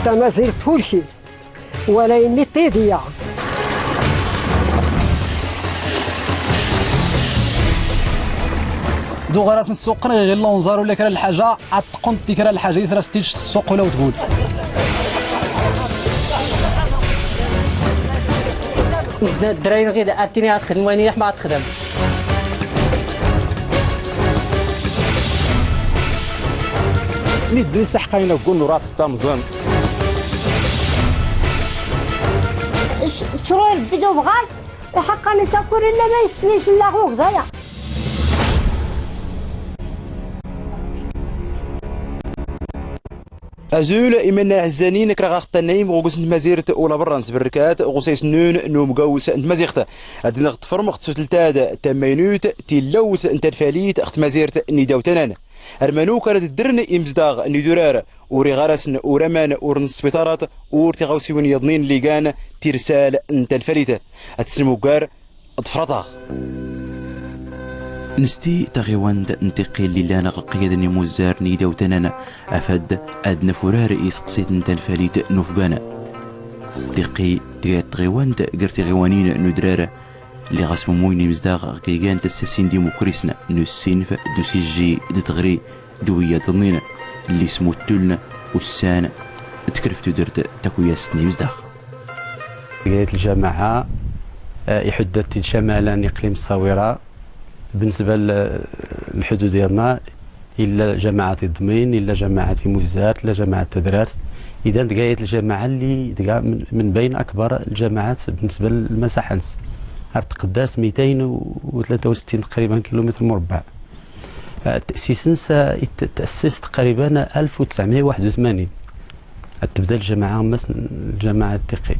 تمازيغ تفولشي ولا إني تيديا. دو غراس السوق غير لونزار ولا كرا الحاجة عتقنت كرا الحاجة يسرا ستيش السوق ولا وتقول الدراري غير ارتيني غتخدم واني ما غتخدم. ندي سحقينا كون رات تامزن شرور بدو بغاز حقا نتاكل الا ما يستنيش لا غوك ضايع. أزول إمنا عزانين كرا غاختنايم غوغوس نمازيرت ولا برا نسبركات غوسيس نون نومقوس نمازيغت غادي نغتفرم خصو تلتاد تمينوت تيلوت انت الفاليت اخت مازيرت نيداو تنان ارمانو كانت الدرن إمزداغ ندورار وري غارسن ورمان ورن السبيطارات ور تيغاوسيون يضنين ليغان ترسال انت الفاليت اتسلمو كار ضفرطا. نستي تغيواند انتقي اللي لا نغ القيادة نموزار نيدا وتنانا أفد أدنى فرار إسقسيت انت الفاليت نوفغانا تقي تغيواند قرتي غيوانين ندرارة اللي غاسمو مويني مزداغ كيغان تساسين ديموكريسنا نو السينف دو سيجي دتغري دوية ضنينا اللي سمو التلنا والسان تكرفتو درت تاكويا سني مزداغ. قاية الجماعة يحدد شمالا إقليم الصويرة بالنسبة للحدود ديالنا إلا جماعة الضمين إلا جماعة موزات إلا جماعة تدرارت. إذا دقاية الجماعة اللي من بين أكبر الجماعات بالنسبة للمساحة تقدرت 263 تقريبا كيلومتر مربع. تأسيسا تأسس تقريبا 1981 تبدا الجماعة الجماعة التقي.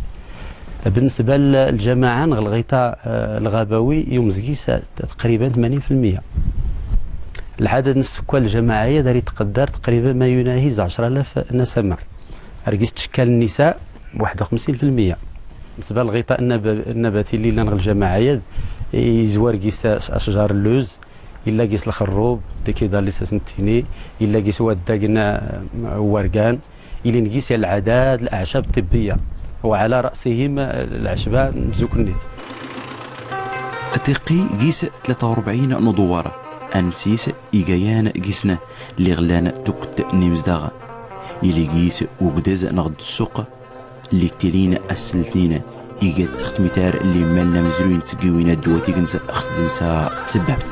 بالنسبة للجماعة الغطاء الغابوي يمزكي تقريبا 80%. العدد السكان الجماعية داري تقدر تقريبا ما يناهز 10,000 نسمة. ركيز تشكال النساء 51%. بالنسبة للغطاء النباتي اللي لنا الجماعية يزوار كيس أشجار اللوز إلا كيس الخروب دي كيضال لي سنتيني إلا كيس وداقنا ورقان إلا نكيس العداد الأعشاب الطبية وعلى رأسهم العشبة زوكنيت. تقي جيس 43 ندوارة أنسيس إيجايان جيسنا اللي غلان تكت نمزداغ إلي جيس وقداز نغد السوق اللي تلين السلتين إيجاد تختمتار اللي مالنا مزروين تسقيوين الدواتي كنز أخت تسببت.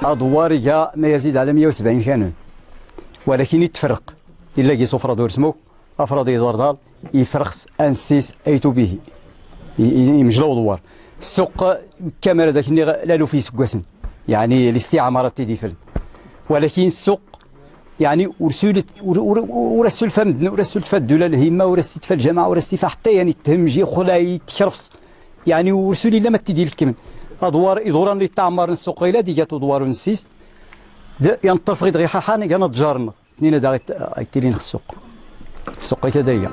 أدواريا ما يزيد على 170 كانون ولكن يتفرق إلا جيس أفراد ورسموك أفراد يضردال يفرخس أنسيس أيتو به يمجلو دوار السوق كاميرا داك لا لو فيه سكواسن يعني الاستعمارات تيديفل ولكن السوق يعني ورسولت ورسول فمدن ورسول فالدولة الهمة ورسول فالجماعة ورسول حتى يعني تهمجي خلا يتكرفس يعني ورسول إلا ما تدير الكمن أدوار إدوران اللي تعمر السوق إلا ديجات دوار نسيس ينطرف غير غيحاحان كان تجارنا اثنين دا غيتيلين السوق السوق يتدايا.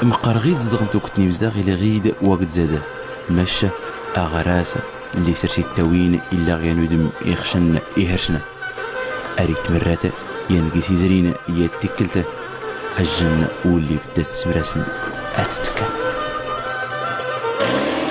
مقر غيد زدغنتو كتني مزداغ إلى غيد وقت زاده مشى أغراسة اللي سرشي التوين إلا غيانودم يخشن يهرشنا أريت مرات ينقي سيزرين يتكلته الجن واللي بدا السمراسن أتستكا.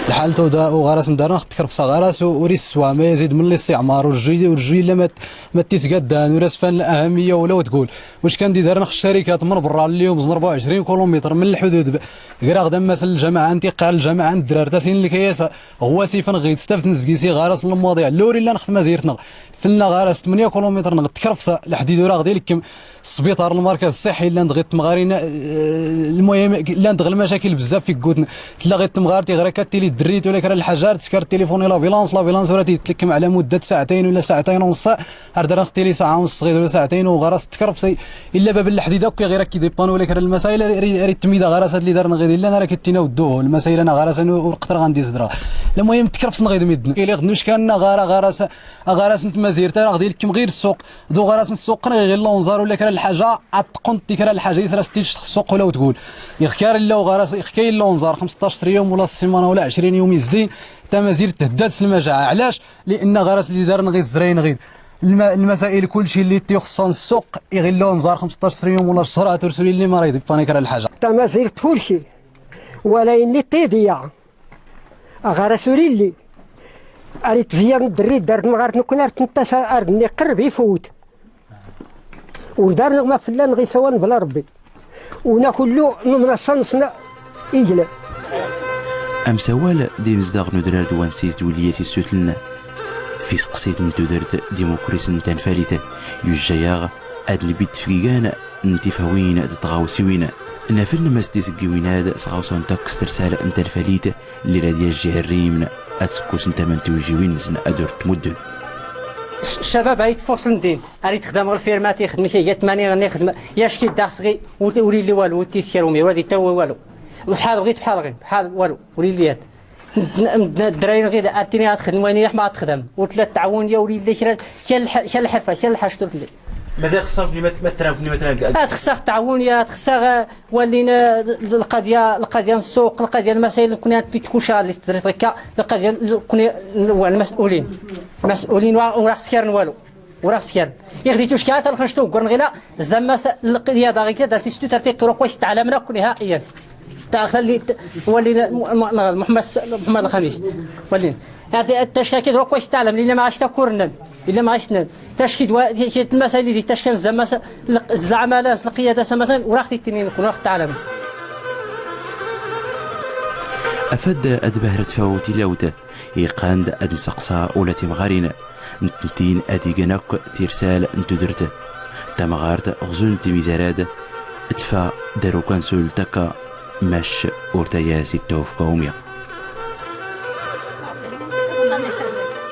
الحال تودا وغراس ندارنا تكرفص غراس وريس سوا ما يزيد من الاستعمار والجي والجي لا ما تيسقدان وراس فان الاهمية ولا تقول واش كان دي دارنا الشركات من برا اليوم 24 كيلومتر من الحدود غير غدا مثلا الجماعة انتقال الجماعة عند الدرار تاسين اللي كياسه غواسي فن غير تستافد نزكيسي غراس المواضيع اللوري لا نخدم زيرتنا فلنا غراس 8 كيلومتر نغ تكرفص الحديد وراه غادي لكم السبيطار المركز الصحي لا ندغي تمغارين المهم لا ندغ المشاكل بزاف في كوتنا تلا غير تمغارتي غير كتيلي دريت ولا كرا الحجر تسكر التليفون لا فيلانس لا فيلانس ولا تيتلكم على مده ساعتين ولا ساعتين ونص هردر اختي ساعة ونص غير ولا ساعتين وغراس تكرفسي الا باب الحديد هكا غير كي ديبان ولا كرا المسائل ري تميده غراس اللي دارنا غير الا انا راه كتينا ودوه المسائل انا غراس ونقدر غندي زدرا المهم تكرفس نغيد ميدنا الا غدنوش كان غارا غراس غراس نتمازير تا غادي لكم غير السوق دو غراس السوق غير لونزار ولا كرا الحاجة عتقنت كرا الحاجة يسرا ستيش السوق ولا وتقول يخكار الا وغراس يخكاي لونزار 15 يوم ولا السيمانة ولا 20 20 يوم يزدين تمازير تهدات المجاعة. علاش؟ لان غرس اللي دار غير الزرين غير المسائل كلشي اللي تيخصن السوق يغلو نزار 15 يوم ولا شهر ترسل اللي مريض بانيكرا الحاجة. تمازير كلشي ولا اني تيضيع غرسوري اللي تزيان الدري دارت مغارت نكون تنتشر ارض قرب يفوت ودار ما فلان غي سوان بلا ربي وناكلو من الصنصنا إجلا. أم سوال دي مزداغ ندرار دوان سيس دولياتي السوتلنا في سقسيت نتودرت ديموكريس نتنفاليت يجياغ أدن بيت فيغان نتفاوين تتغاوسيوين نافن مستيس جويناد سغاوسون تاكس ترسال انتنفاليت اللي راديا الجهريمن أتسكوس انت من توجيوين زن أدور تمدن. الشباب هاي تفرص ندين اريد تخدم غير الفيرمات يخدم شي 8 غني يخدم يا شكي داخ صغي ولي لي والو تيسير ولي تا والو بحال بغيت بحال غير بحال والو ولي ليات الدراري غير ارتيني غتخدم وين ما تخدم وثلاث تعاونية ولي لي شرا شال الحرفة شال الحاجة اللي مازال خصها مثلا خصها التعاونية خصها ولينا القضية السوق القضية المسائل كنا في كلشي اللي تدري هكا القضية كنا المسؤولين وراه سكرن والو وراه سكرن يغدي تشكات الخشتو قرن غيلا زعما القضية غير كدا سيستو ترتيب طرق واش تعلمنا نهائيا تخلي ولينا محمد الخميس ولينا هذه التشكيل روك واش تعلم لان ما عادش تكورنا الا ما عادش تشكيل المسائل ديال تشكيل زعما العمالة القيادة مثلا وراه تيتنين نكون راه تعلم. أفد أدبهرت فوتي لوت إيقاند أدنسقسا ولا تمغارين نتنتين أديقناك ترسال انتدرت تمغارت غزون تميزاراد اتفا دارو كانسول تكا مش أورتياسي التوف قوميا.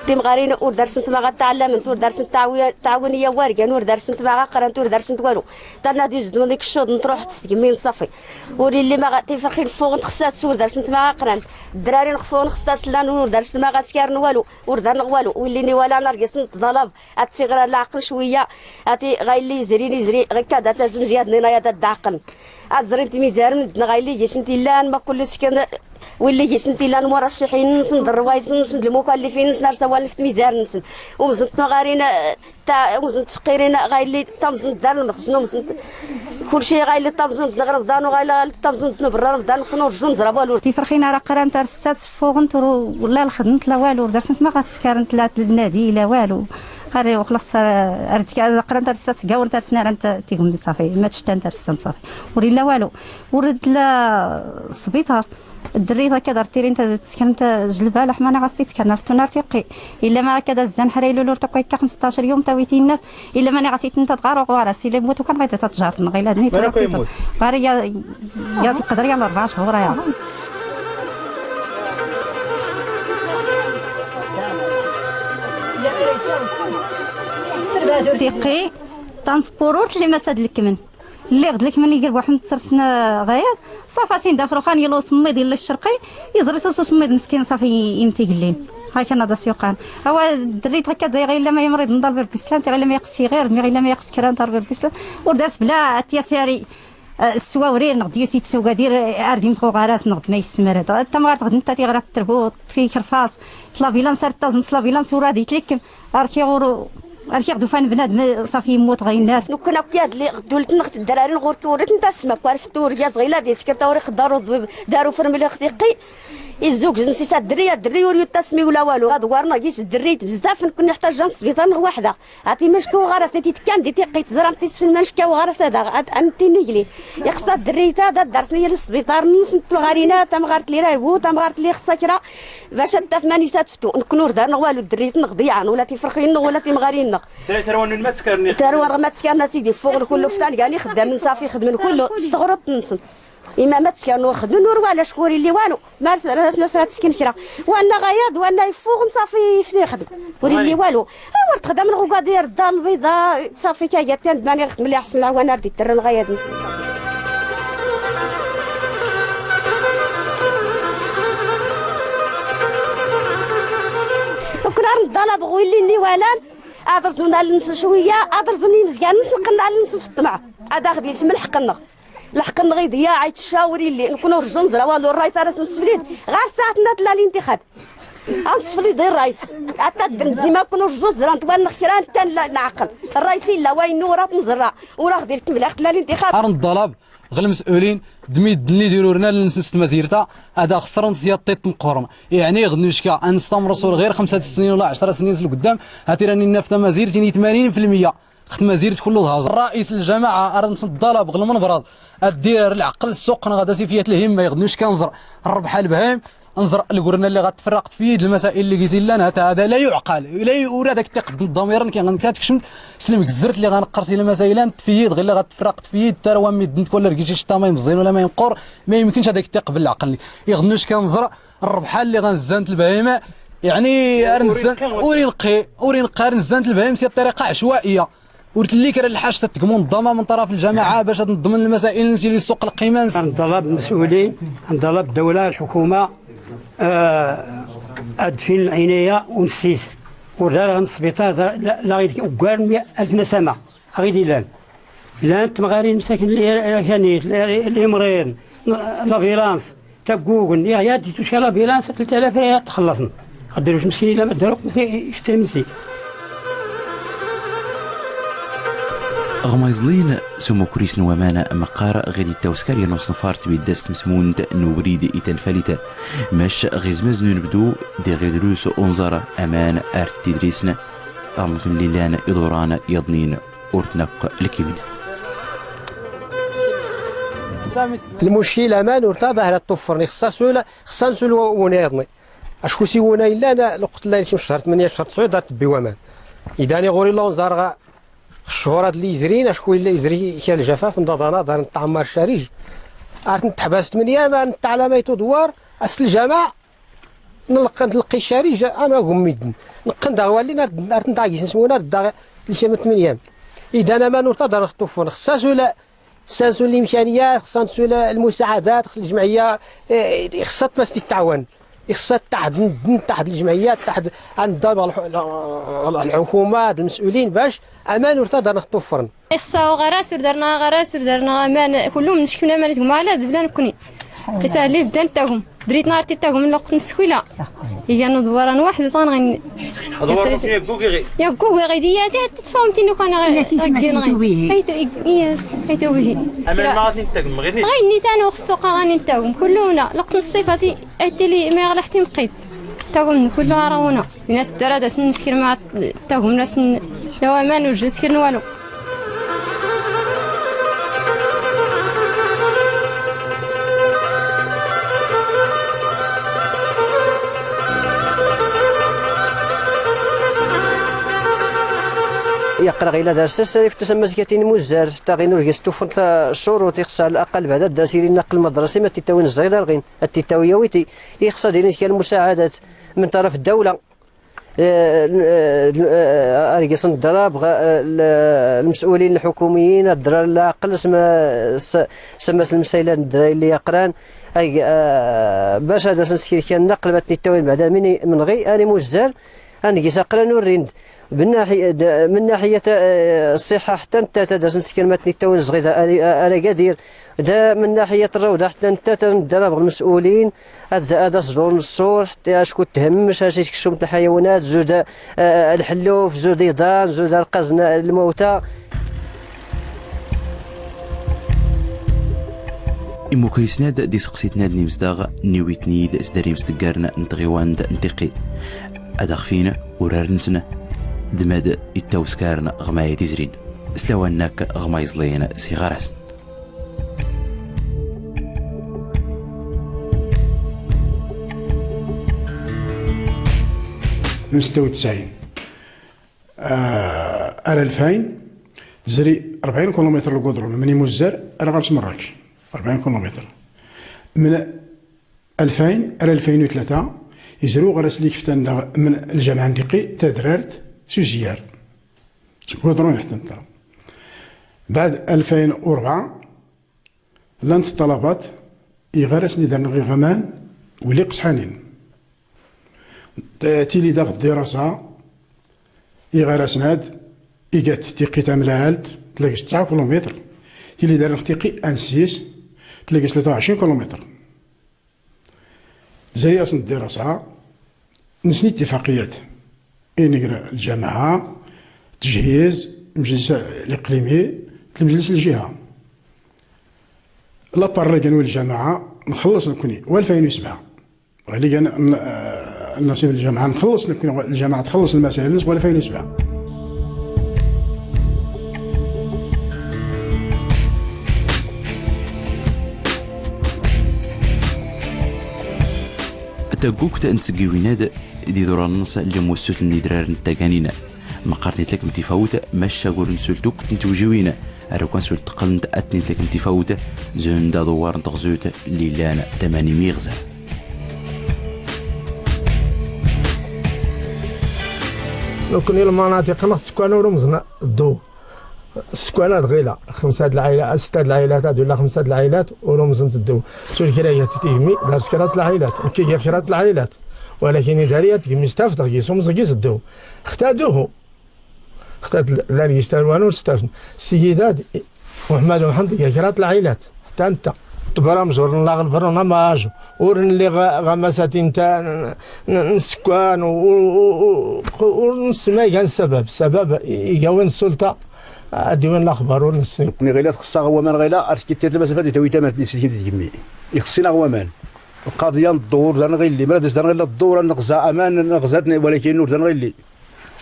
تمغارين اور درسنت ما غتعلم تور درسنت تعاونية واركان اور درسنت ما غقران اور درسنت والو تانا دي جدو ديك الشوط نتروح تسكمين صافي وري اللي ما تيفرخين فوق خصها تسور درسنت ما غقران الدراري نخفون خصها سلان اور درسنت ما غتسكرن والو اور دار والو وليني ولا نرقص نتظلف اتسيغرا العقل شوية اتي غاي اللي يزري يزري غير كذا تزم زياد نينا يا العقل اتزرين تميزار من غاي اللي يسنتي لان ما كل سكن واللي يسنتي لان مرشحين نسند الروايس نسند المكلفين نسند سوال في ميزان نسند ومزنت مغارين تا ومزنت فقيرين غاي اللي تمزنت دار المخزن ومزنت كلشي غاي اللي تمزنت رمضان وغاي اللي تمزنت برا رمضان كنا رجو نزرب والو تيفرخينا راه قران تاع السات فوغنت ولا الخدمت لا والو درسنت ما غتسكرنت لا النادي لا والو غير وخلاص ارتك قران تاع السات كاور تاع السنة انت تيقوم صافي ما تشتان تاع السنة صافي وري لا والو ورد لا السبيطار الدري هكا درتي انت تسكنت جلبه لحمه انا غاستي تسكن في تونار تيقي الا ما هكذا الزن حريلو لور تقي 15 يوم تاويتي الناس الا ماني غاسيت انت تغار غوارس الا موتو كان غير تتجار غير هادني غير يا القدر يا 4 شهور يا تيقي ترانسبورت اللي ما ساد الكمن اللي غد لك من يقرب واحد تسرسنا غاية صافا سين دافروخان يلو سميد يلا الشرقي يزري تسو سميد مسكين صافي يمتيقلين هاي كان هذا سيوقان هو الدري هكا غير الا ما يمرض نضرب بالسلام غير الا ما يقصي غير غير الا ما يقص كرا نضرب بالسلام ودارت بلا تياسيري السواوري نغد يسي تسوق دير اردي متغو غراس نغد ما يستمر هذا انت ما غتغد انت تيغرا تربوط في كرفاس طلابيلان سار تازن طلابيلان سورا ديت لك اركي غورو اركي غدو فان بنادم صافي يموت غير الناس نكون كياد اللي غدولت نغد الدراري نغور كورت انت سما كوارف تور يا صغيله دي سكرتا وريق دارو دارو فرملي خديقي الزوج نسيت الدريه الدري وريو تسمي ولا والو غاد وارنا كيس الدريت بزاف نكون نحتاج السبيطار وحده عطي مشكو غرس تي تكام دي تيقي تزرم تي مشكو غرس هذا انت نيجلي يخص الدريت هذا درسني للسبيطار نص غارينا تم غارت لي رايبو تم غارت لي خصها كرا باش انت في ماني ساتفتو نكونوا دارنا والو الدريت نغضيعان ولا تيفرخين ولا تيمغارين تروان ما تسكرني تروان ما تسكرنا سيدي فوق كله فتان كاني خدام صافي خدم كله استغربت نص إما ما تسكن خدم نور ولا شكوري اللي والو ما سرات تسكن شرا وانا غياض وانا يفوق صافي يخدم وري اللي والو ايوا تخدم الغوكادير الدار البيضاء صافي كايا كان باني خدم لي احسن وانا ردي ترن غياض صافي. وكنا نضل بغوي اللي والان ادرزونا لنس شوية ادرزوني مزيان نسقنا لنس في الطمع هذا غادي يشمل حقنا الحق نغيض يا عيط الشاوري اللي نكونوا رجل نزرع والو الرئيس راه نسفليد غير ساعتنا تلا الانتخاب غنسفليد الرئيس حتى ما نكونوا رجل نزرع نطوال نخيران حتى نعقل الرئيس لا وين وراه تنزرع وراه غدير الكمل تلا الانتخاب. ارن الطلب غير المسؤولين دميد اللي يديروا لنا لنسست مزيرتا هذا خسر نسيا طيط مقرن يعني غد نشكا نستمرسوا غير 5 سنين ولا 10 سنين لقدام هاتي راني النافته مزيرتي 80% خت مزيرت كله ظهر. الرئيس الجماعة ارن الطلب غير المنبرض الدير العقل السوق غادا سيفيات الهمه يغدنوش كنزر الربح البهايم انظر القرن اللي غتفرقت في المسائل اللي قيسي لنا هذا لا يعقل لا يورا داك التقدم الضمير كي كتكشم سلم كزرت اللي غنقرسي المسائل تفيد غير اللي غتفرقت في التروى ميدنت ولا ركيتي شتا ما يمزين ولا ما ينقر ما يمكنش هذاك التقبل العقل يغنوش كنزر الربحه اللي غنزانت البهيمة يعني اوري نقي نزانت البهيم سي بطريقة عشوائية ورت اللي كرا الحاج تتقمون منظمة من طرف الجماعة باش تنظم المسائل نسي للسوق القيمة. نطلب المسؤولين نطلب الدولة الحكومة ادفين العناية ونسيس ودار السبيطار لا غير وكار 1000 نسمه غير لان لا تمغارين مساكن اللي اللي مريض لا فيلانس تاكوكن يا ديتو شي لا فيلانس 3000 ريال تخلصنا غديروا مسكين الا ما داروك يشتري مسي. غمايزلين سمو كريس نوامانا مقار غادي التوسكار ينو صنفارت بيداست مسمون نوبريد إتنفالتا ماش غيزمز نبدو دي غيدروس أنظر أمان أرت تدريسنا أمكن ليلان إدوران يضنين أورتنق الكيمين. المشكل أمان ورتا على الطفرني خصها سول ونيضني أشكو سيونا إلا أنا الوقت لا شي شهر 8 شهر 9 تبي ومان إذا أنا غوري لونزار الشهورات اللي يزرين اشكو الا يزري كان الجفاف نضانا دار نتعمر الشاريج عرفت نتحبس 8 ما نتعلى ما يتدوار اصل الجماعة نلقى الشاريج انا غميد نقن دا والي نار نتاع نسمونا دا لشي 8 ايام اذا انا ما نرتضى نخطفون خصها سولا سانسو الامكانيات خصها نسول المساعدات خص الجمعية خصها باش تتعاون خصها تحت الجمعيات تحت عند الحكومات المسؤولين باش امان ورتضى نخطفرن. خصها غراس ودرنا غراس ودرنا امان كلهم نشكنا مالتهم على دبلان كوني قيسها اللي بدا نتاعهم دريت نهار تاعهم الوقت نسكويلا هي ندوران واحد وصان غين يا كوكي غيدي تتفاهم تينو كان غير غير به اما ما غادي نتاكم غير غير نيتان السوق غادي نتاكم كلنا لقت الصفاتي اتلي ما غلحتي مقيت تاكم كلها راونا الناس الدرادة نسكر مع تاكم ناس لا امان وجو سكر والو. يقرا غير دار سيف تسمى زكاتين موزار حتى غير نورجس توفنت الشروط يخص على الاقل بعدا دار سيدي النقل المدرسي ما تيتاوين الزغير غين التيتاويه ويتي يخص ديال كان المساعدات من طرف الدولة ارجس الضرب المسؤولين الحكوميين الدراري الاقل سما المسائل الدراري اللي يقران باش هذا سنسكير كان النقل ما تيتاوين بعدا من غير اني موزار انا قران وريند من ناحية الصحة حتى انت تدرس نسكن ما تنتاون صغير انا قادر دا من ناحية الروضة حتى انت تندرب المسؤولين هذا صدور الصور حتى اشكو تهمش اش يكشم الحيوانات زود الحلوف زود يضان زود القزن الموتى. إمو كيسناد دي سقسيتناد نيمزداغ نيويتنيد سداري مستقارن نتغيواند نتقي أدغفين ورار نسنة دماد التوسكارن غماية تزرين سلاواناك غمايزلين سيغارسن. من 96 أرى 2000 تزري 40 كيلومتر القدرون من موزار أرى غالش مراكش 40 كيلومتر. من 2000 إلى 2003 يزرو غرس لي كفتان من الجامعة نديقي تدرارت سوزيار قدرون حتى انت. بعد 2004 لانت الطلبات يغرس لي دار غمان ولي قصحانين تيلي داغ الدراسة يغرس ناد إيجات تيقي تاملالت تلاقيش 9 كيلومتر تيلي دار نختيقي انسيس تلاقي 23 كيلومتر. زري اصلا الدراسة نسني اتفاقيات إنقرا الجامعة تجهيز المجلس الإقليمي المجلس الجهة لابار كانوا الجامعة نخلص نكوني و 2007 غالي كان النصيب الجامعة نخلص نكوني الجامعة تخلص المسائل و 2007. تاكوكت نسقي ويناد دي دوران النص اللي موسوت الندرار نتاكانينا مقارنت لك متفاوت مشا غور نسولتوك نتوجوينا أروكان سول تقلنت أتنيت لك متفاوت زون دا دوار نتغزوت ليلان 8 ميغزا. لو كنا المناطق نص السكان ورمزنا الضوء السكان الغيلة 5 العائلات 6 العائلات ولا 5 العائلات ورمزنت الضوء شو الكراية تتيمي دار سكرات العائلات كي خيرات العائلات ولكن داريات كي مستافد كيسوم زكيس الضوء اختادوه اختاد لا يستاروان وستافن السيدات محمد ومحمد كرات العائلات حتى انت برامج ورن البرنامج ورن اللي غمسات تاع السكان ونسمى كان السبب سبب يكون السلطة ديوان الاخبار ونسمي كني غيلا خصها غوامان غيلا عرفت كي المسافة ديال تويتا ما تمي يخصنا غوامان القضية الدور دار غير اللي ما دار غير الدور نغزا امان نغزاتني ولكن نور دار غير اللي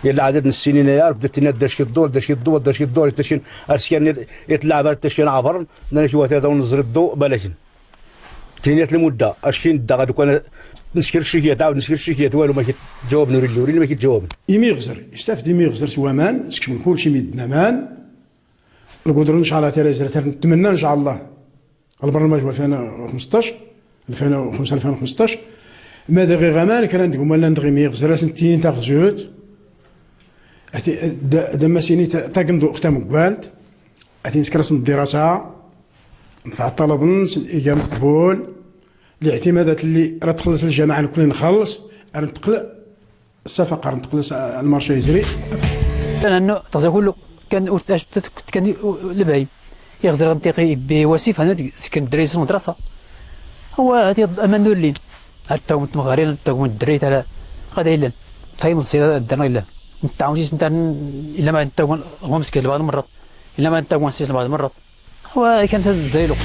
ديال عدد من السنين يا بدات لنا داش الدور داش الدور داش الدور تشين ارسكان يتلعب تشين عبر انا شي واحد ونزر الضوء بلاشين كاينات المدة اشين دا غادي كان نسكر الشيكيات عاود نسكر الشيكيات والو ما كيتجاوبني وريلي ما كيتجاوبني. يمي غزر يستافد يمي غزر سوامان سكش من كلشي ميدنا مان القدرة ان شاء الله ترى نتمنى ان شاء الله البرنامج 2015 2005 2015 ما دغي غمان كان عندكم ولا ندغي مي غزر سنتين تاع غزوت دما سيني تاكندو اختام قالت اتي نسكرس الدراسة نفع الطلب نص الاجابة مقبول الاعتمادات اللي راه تخلص الجامعة الكل نخلص نتقل الصفقة نتقل المارشي يجري لانه تغزا كله كان كان البهيم يغزر غنتيقي بوسيف هنا سكن الدراري في المدرسة هو هذه امان اللي حتى هما المغارين حتى هما الدراري تاع غادا الا فاهم الصيده درنا الا نتعاونش انت الا ما انت هو مسكين بعض المرات الا ما انت هو مسكين بعض المرات هو كان الزريلو.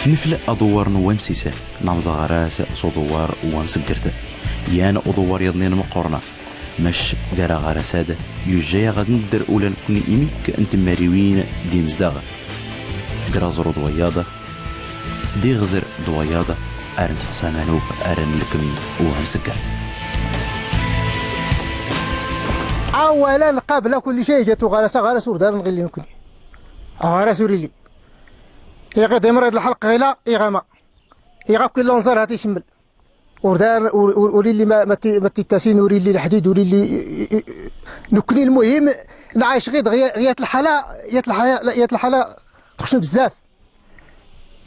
نفل أدوار نوامسيسة نامزا غراس صدوار وامسكرت يان أدوار يضنين مقرنة مش غرا غراساد يجايا غاد ندر أولا نكون إيميك أنت ماريوين دي مزداغ غرازرو دوياضة دي غزر دوياضة أرن سقسامانوك أرن لكم وامسكرت. أولا قبل كل شيء جاتو غراسة غراس ودار نغلي نكوني غراس وريلي يغادي مرض الحلق غيلا يغاما يغا كل لونزار هاتي شمل وردار وريلي ما تيتاسين وريلي الحديد وريلي نكني المهم نعايش غير غيات الحالة يات الحالة يات الحالة تخشن بزاف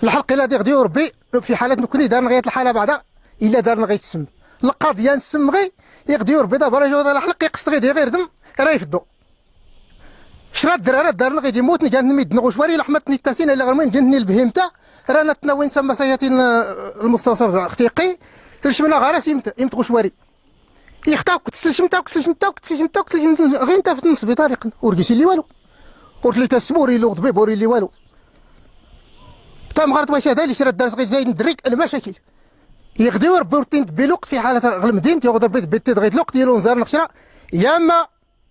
الحلق الا دي غدي ربي في حالات نكني دار غيات الحالة بعدا الا دار غير تسم القضية نسم غي يغدي ربي دابا راه جوج الحلق يقصد غير غير دم راه يفضو شرا الدراري دار غير يموت كان نميد نغوشواري لحمة نتاسين الا غير من جنني البهيمته رانا تناوين سما سياتين المستوصف اختيقي تلشمنا غراس يمت غوشواري يختاك تسلشمتا كسلشمتا كسلشمتا كسلشمتا غير انت في السبيطار ورقيسي لي والو قلت لي تسموري لو طبيب وري لي والو تا مغرت واش هذا اللي شرا الدرس غير زايد ندريك المشاكل يغديو ربي ورتين بلوقت في حاله غير المدينة يغدر بيت بيت غير الوقت ديالو نزار نخشرا يا اما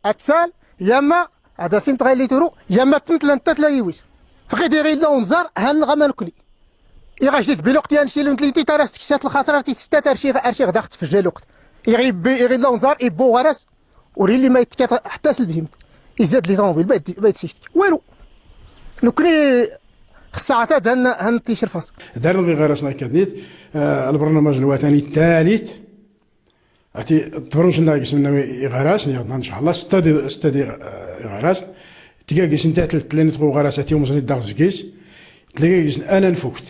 اتسال يا اما هذا سيمت غير لي تورو يا اما تمت انت تلاقيويس غير غير لو نزار هان غما نكلي يغا جديد بلوقت يا نشيلو نتليتي ترى ستكسات الخاطر تيتستا ترشي ارشي غدا تفجى الوقت يغيب يغير لو نزار يبو غراس وري اللي ما يتكات حتى سلبهم يزاد لي طوموبيل بيت سيكت والو نكري الساعات هن هن تيشر فاس دار غير غراسنا كدنيت البرنامج الوطني الثالث عتي تبرمج لنا قسم غراس ان شاء الله ستة دي غراس تلقى قسم تاع ثلاث تغو غراس تي ومزني داغ زكيس تلقى قسم انا نفكت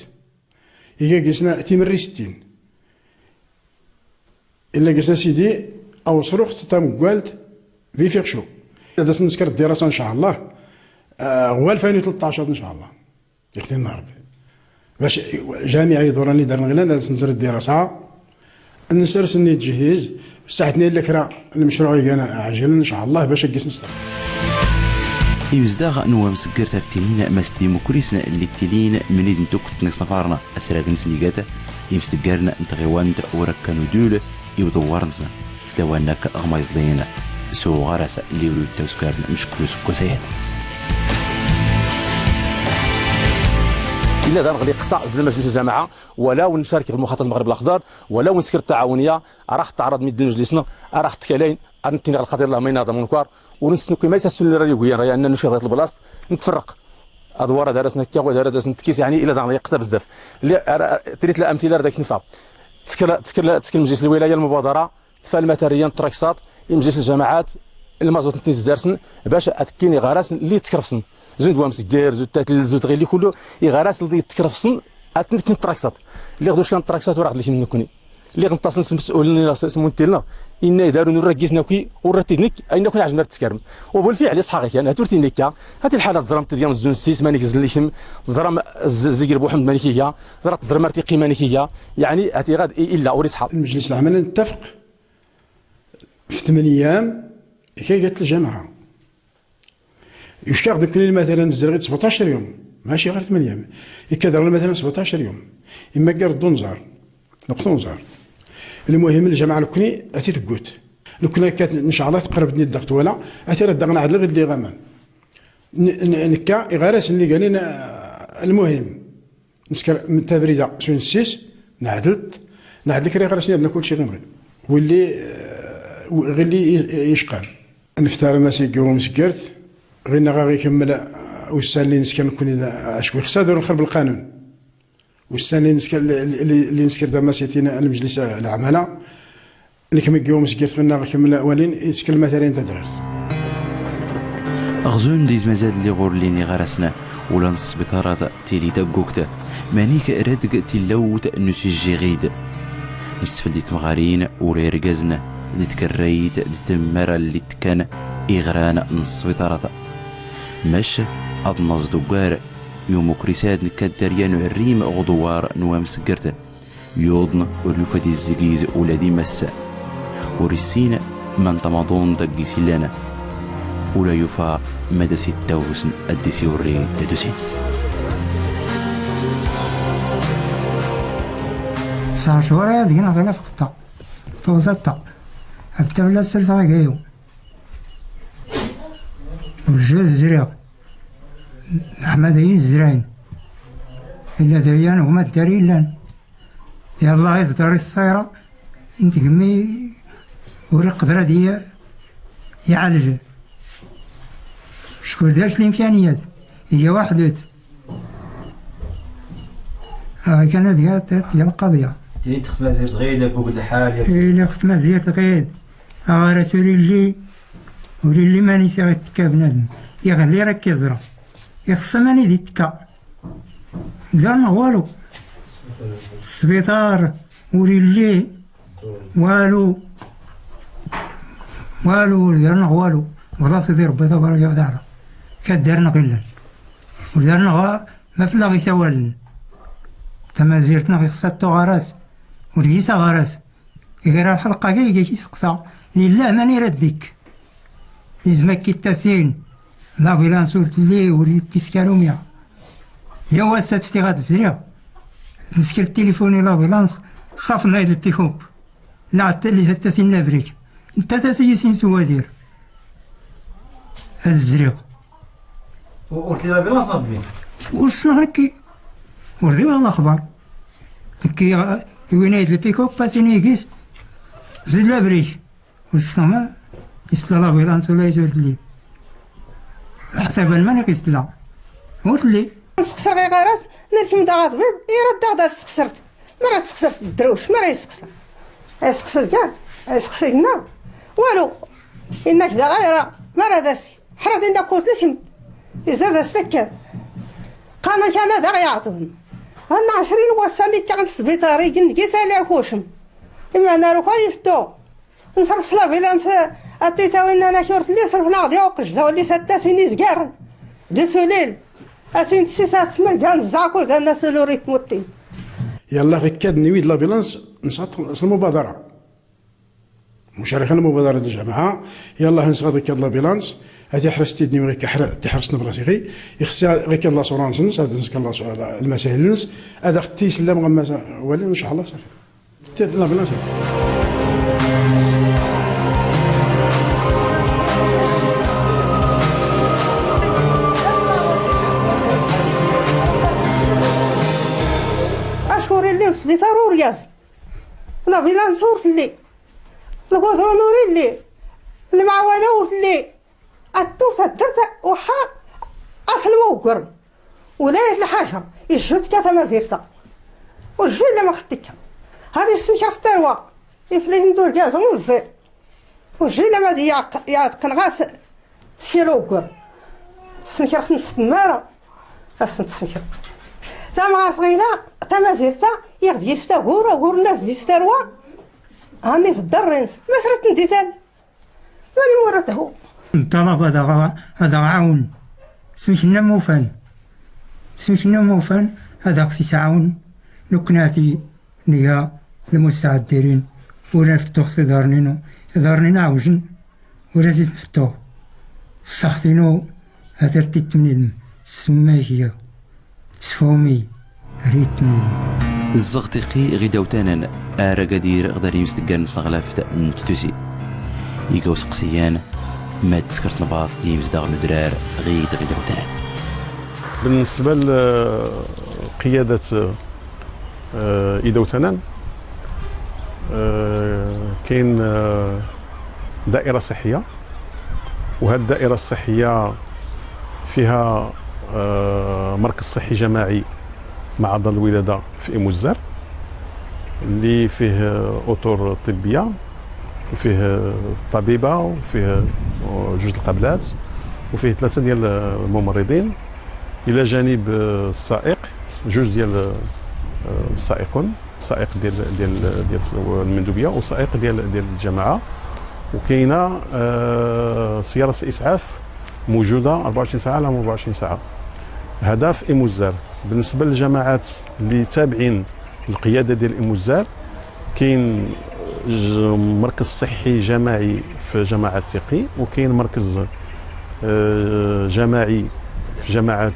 يلقى قسم تيمري 60 الا قسم سيدي او صرخت تام قالت بيفيقشو هذا سنسكر الدراسة ان شاء الله هو 2013 ان شاء الله يختي النهار باش جامعي يدوراني دار نغلان نزر الدراسة نسر سني تجهيز الساعة 2 لكرا المشروع كان عاجلا ان شاء الله باش نجلس نستقبل. إمزداغ نوا مسكر ترتينين ماس ديموكريسنا اللي تلين من إذن توكت نصنفارنا أسراق نسنيقات إمستقارنا انتغيواند وركانو دول يودوارنسنا سلوانك غمايزلين سو غرس اللي ولو توسكارن مشكلو سكوسيات. إلا دار غادي يقصى زل مجلس الجماعة ولا ونشارك في المخطط المغرب الأخضر ولا ونسكر التعاونية راح تعرض مد مجلسنا راح تكالين نتينا الخطير الله ما ينظم ونكوار ونسنو كيما يسسل اللي راه يقول راه أن نشي غير البلاص نتفرق أدوار دارسنا كا ودارسنا تكيس يعني إلا دار يقصى بزاف اللي تريت الأمثلة داك نفع تسكر تسكر تسكر مجلس الولاية المبادرة تفال مثاليا تراكسات مجلس الجماعات المازوت نتيز دارسن باش أتكيني غراس اللي تكرفسن زون دوام سكير زون تاتل زون غير اللي كله يغراس اللي تكرفسن اتنكن تراكسات اللي غدوش كان تراكسات وراه اللي منكوني اللي غنتصل المسؤولين سمونتيلنا ان داروا نركزنا كي ورتينيك اين كون عجبنا تسكرم وبالفعل صحا كان تورتينيك هذه الحالة زرمت ديال زون 6 مانيك زليكم زرم زيكر بوحمد مانيكيه زرت زرمرتي قيمانيكيه يعني هاتي غاد الا اوري صحا. المجلس العام نتفق في 8 ايام كي قالت الجامعة يشكا دوك مثلا الزرغيت 17 يوم ماشي غير 8 ايام يكادر مثلا 17 يوم اما كار دونزار نقطونزار. المهم الجامعة الكني اتي تقوت لو كنا كانت ان شاء الله تقرب لي الضغط ولا اتي راه دغنا عدل غير اللي غامان نكا غير اللي قال لنا. المهم نسكر من تبريده سون 6 نعدلت نعدل كري غير سني كلشي غير واللي غير اللي يشقى نفتار ما سيكو مسكرت غير غا يكمل والسان اللي نسكن كون اشوي خصها دور نخرب القانون والسان اللي نسكن اللي نسكر دابا سيتينا المجلس العمالة اللي كما كيوم مسكرت غير كمل ولين يسكن مثلا تدرس غزون ديز مازال اللي غور ليني غرسنا ولا السبيطارات تيلي دقوكتا مانيك رادق تلوت نسجي غيد نسفل دي تمغارين ولا رجزنا دي تكريت دي تمرة اللي تكان إغران السبيطارات مش أضنز دوغار يوم كريساد نكدريان الريم غدوار نوام سكرت يوضن وريوفة دي الزجيز ولادي مسا ورسين من تمضون دقي سلانا ولا يفا مدى ستة وسن الديسيوري تدوسينس 9 شهور هذه غير في قطة توزطة حتى ولا السلسلة كايو وجوز الزريق أحمد هي الزراين إلا دريان هما الداري لان يلا يصدر الصيرة نتقمي ولا القدرة دي يعالج شكون دارت الإمكانيات هي وحدت كانت هي القضية. تي خت مازيرت غيد بوك الحال إلا خت مازيرت غيد رسولي اللي ولي اللي ماني ساغي تكا بنادم يغلي راك كيزرا يخص ماني دي تكا دارنا والو السبيطار ولي اللي والو والو دارنا والو بلا سيدي ربي تبارك وتعالى كدارنا قلة ودارنا ما فلا غي سوالن تما زيرتنا غي خصها غراس وليس غراس غير الحلقة كي كي سقسا لله ماني رديك لازم كي تاسين لا فيلانسو لي ولي تيسكالوميا يا واسات في غاد الزريع نسكر التليفوني لا فيلانس صافنا نايد البيكوب لا اللي تاسين لا بريك انت تاسيسين سوادير الزريع قلت لي لا فيلانس نبي وصلنا غير كي وردي الاخبار كي وين هاد البيكوب باسيني كيس زيد لا بريك وصلنا ما يسلا لا فيلانس ولا يزود لي حسب الماني كيسلا قلت لي نسخسر غير غراس نرسم دا طبيب يرد دا سخسرت ما راه تسخسر الدروش ما راه يسخسر يسخسر كاع يسخسر لنا والو انك دا غير ما راه داس حرات عندك قلت لك إذا سكت قانا كان دا يعطون أنا 20 وصلني كان السبيطار كنت على كوشم إما أنا روح يفتو نصرف صلا بلا أتيتا وين أنا كورت لي صرفنا غادي وقش ولي ستة سنين زكار دو سوليل اسين تسيسات سمن كان زاكو ذا الناس لوريت موتي. يلا غير كاد نويد لابيلانس نسقط المبادرة مشاركة المبادرة الجامعة يلا نسقط كاد لابيلانس هادي حرستي دني غير تحرسنا براسي غير يخص غير كاد لاسورانس نس هذا نسكن المسائل نس هذا ختي سلام غما ولا ان شاء الله صافي لابيلانس. اشكر اللي السبيطار ورياس لا بلا نصورت اللي القدرة نوري اللي المعاونه اللي الطوفه درت وحا اصل وقر ولاية الحاجة يجود كذا ما زيرتا وجو لا ما خدتك هذه السنة اختاروا يفلي ندور كاع مزير وجو لا ما دي يعتقن غاس سيلو وقر السنة خمس تماره السنة السنة تا ما غينا تا ما زيرتا ياخد يستغور وغور الناس يستروا هاني في الدار رنس ما سرت نديتان ماني مورته. الطلب هذا عاون سميتنا موفان سميتنا موفان هذا خص يتعاون نكناتي نيا المستعدين ولا نفتو خص دارنينو دارنينا عوجن ولا زيد نفتو صحتينو هذا تيتمنيدم سماهي تفهمي ريتمين. الزغطيقي غدا وتانان آرا قدير غدار يمستقان نغلاف نتتوسي يقوس قسيان ما تسكرت نباط يمزداغ ندرار غيد غدا وتانان. بالنسبة لقيادة إيدا وتنان كاين دائرة صحية، وهذه الدائرة الصحية فيها مركز صحي جماعي مع دار الولادة في إموزار اللي فيه أطر طبية وفيه طبيبة وفيه جوج القبلات وفيه 3 ديال الممرضين، إلى جانب السائق جوج ديال السائقون، سائق ديال ديال ديال المندوبية وسائق ديال ديال الجماعة، وكاينة سيارة إسعاف موجودة 24 ساعة على 24 ساعة. هذا في إموزار. بالنسبة للجماعات اللي تابعين القيادة ديال إموزار كاين مركز صحي جماعي في جماعة تيقي، وكاين مركز جماعي في جماعة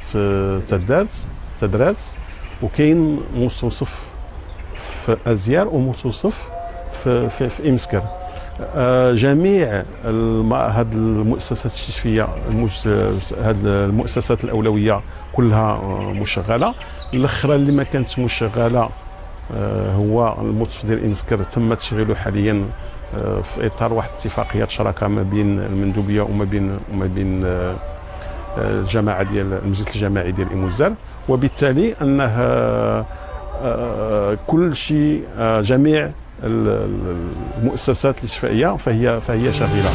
تدرات، وكاين مستوصف في أزيار ومستوصف في في, في إمسكر. جميع هذه المؤسسات الاستشفائيه هذه المؤسسات الاولوية كلها مشغله. الاخرى اللي ما كانتش مشغله هو المستشفى ديال إمسكر، تم تشغيله حاليا في اطار واحد اتفاقية شراكة ما بين المندوبيه وما بين الجماعة ديال المجلس الجماعي ديال إموزار، وبالتالي انه كل شيء جميع المؤسسات الاستشفائيه فهي شغيله.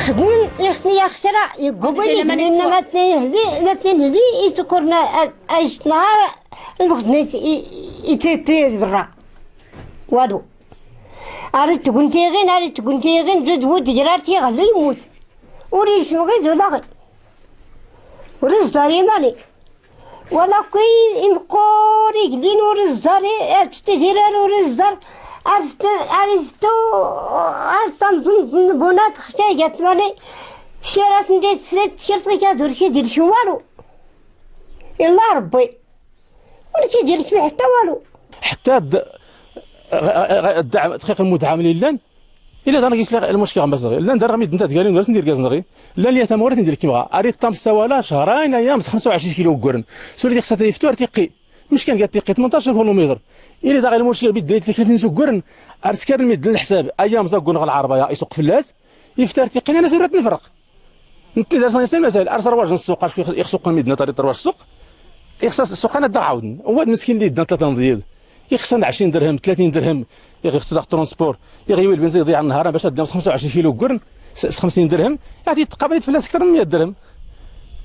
خدمن يخني يخسر يقبل ما تنهدي ما تنهدي يتكرنا ايش نهار المخزن يتيتي برا والو. أريد تكون تيغين أريد تكون تيغين زود ود جرارتي غلي يموت وريش غير ولا غي ورز داري مالي ولا كي يمقوري قلين ورز داري تستثيران ورز دار أريد تنظن بونات خشايات مالي شيرات ندير سلت شرط كادور كيدير شي والو إلا ربي ولا كيدير حتى والو. حتى الدعم تحقيق المدعم لله الا دار كيسلا المشكل غير صغير لا ندير غير انت تقالي ندير ندير كاز لا اللي تمورت ندير كيما اريد طام سوالا شهرين ايام 25 كيلو كرن سولي خصها تيفتو تيقي مش كان قال تيقي 18 كيلومتر الا دار المشكل بيد لك في نسو كرن ارسكر ميد الحساب ايام زاكون غير العربية يسوق فلاس يفتر تيقي انا سورات نفرق انت دار سنة مثلا ارسل رواج السوق اش يخسوق المدينة طريق رواج السوق يخص السوق انا دا عاود هو المسكين اللي دا 3 نضيض يخسر 20 درهم 30 درهم يخسر داك الترونسبور يغيوي البنزين يضيع النهار باش تدير 25 كيلو كرن 50 درهم يعني تقابل يتفلس اكثر من 100 درهم.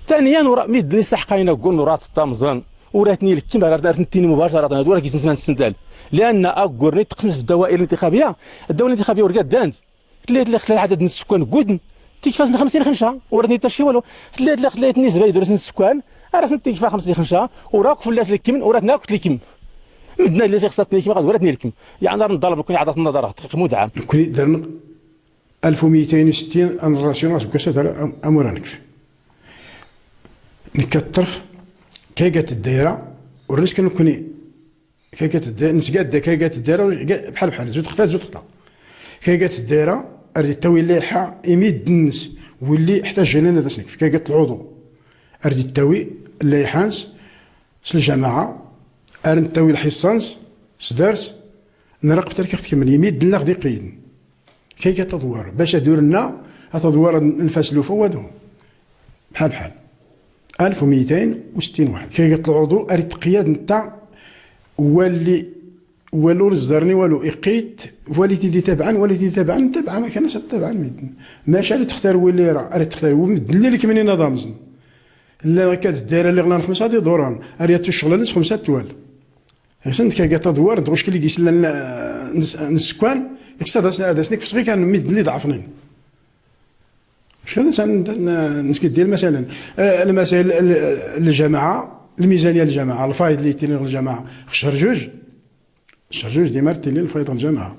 ثانيا ورا ميد لي سحقاينا كون ورات الطامزان وراتني الكيما راتني مباشرة هادو راه كيسمع السندال، لان اكورني تقسمت في الدوائر الانتخابية. الدوائر الانتخابية ورقات دانت ثلاث خلال عدد من السكان كودن تيكفاس 50 خنشه وراتني حتى شي والو. ثلاث خلات النسبة يدرس السكان راه تيكفا 50 خنشه وراك فلاس الكم وراتنا كنت الكم مدنا اللي خصاتني كيما وراتني الكم. يعني راه نطالب كون عطات النظر تحقيق مدعم. كون درنا 1260 ان راسيون راس كاسه امورانك نكا الطرف كي قالت الدايرة والرئيس كانوا كوني كي قالت الدايرة نسقاد كي قالت الدايرة بحال بحال زوج خطات زوج خطا كي قالت الدايرة ارد التاوي اللائحة يميد النس واللي احتاج لنا هذا سنك كي قالت العضو ارد التاوي اللائحانس الجماعة ارد التاوي الحصانس سدارس نراقب ترك كمل يميد لنا غادي قيد كي كتدور باش ادور لنا تدور نفاسلو فوادو بحال بحال 1260 واحد. كي قلت العضو اريد قياد نتاع واللي والو رزدرني والو اقيت والي تيدي تبعا والي تيدي تبعا تبعا ما كانش تبعا ماشي على تختار واللي راه اريد تختار ومدلي لك منين نظام لا كانت الدائرة اللي غنا خمسة دي دوران اريد الشغل نص خمسة توال حسن كي قالت دوار دروش كي اللي كيسلن نسكان يخص هذا سنك في صغير كان مد اللي ضعفنين شحال نسكت ديال مثلا المسائل الجماعة الميزانية الجماعة الفايض اللي تيلي الجماعة شهر جوج شهر جوج ديما تيلي الفايض الجماعة.